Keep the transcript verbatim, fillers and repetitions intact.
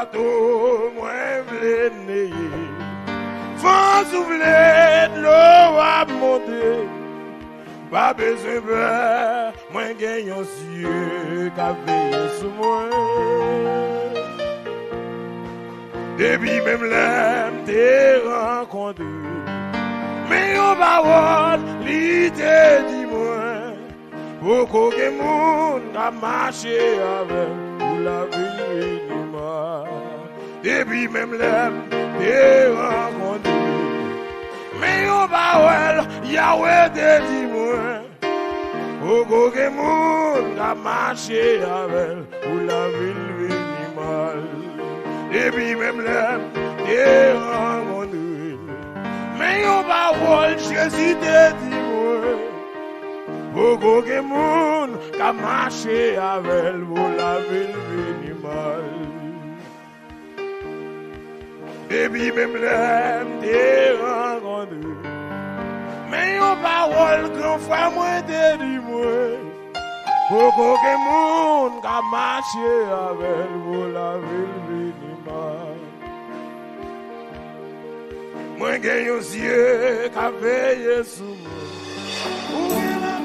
Bato mwen vle neye. Van soufle, dlo ap monte. Pa bezwen pè, mwen gen yon zye k ap veye sou mwen. Depi menm lè m te rankontre, men yon pawòl li te di mwen. Poko gen moun k ap mache avè m pou lavi l vini mal. Depi menm lè m te rankontre, men yon pawòl Yawe te di mwen. Poko gen moun k ap mache avè l pou lavi l vini mal. Depi menm lè m te rankontre l, men yon pawòl Jezi te di mwen. Poko gen moun k ap mache avè l pou lavi l vini mal. Depi menm lè m te rankontre, men yon pawòl gran frè mwen te di mwen. Poko gen moun k ap mache avè l pou lavi l vini mal. Mwen gen yon zye k ap veye sou mwen. Ou gen la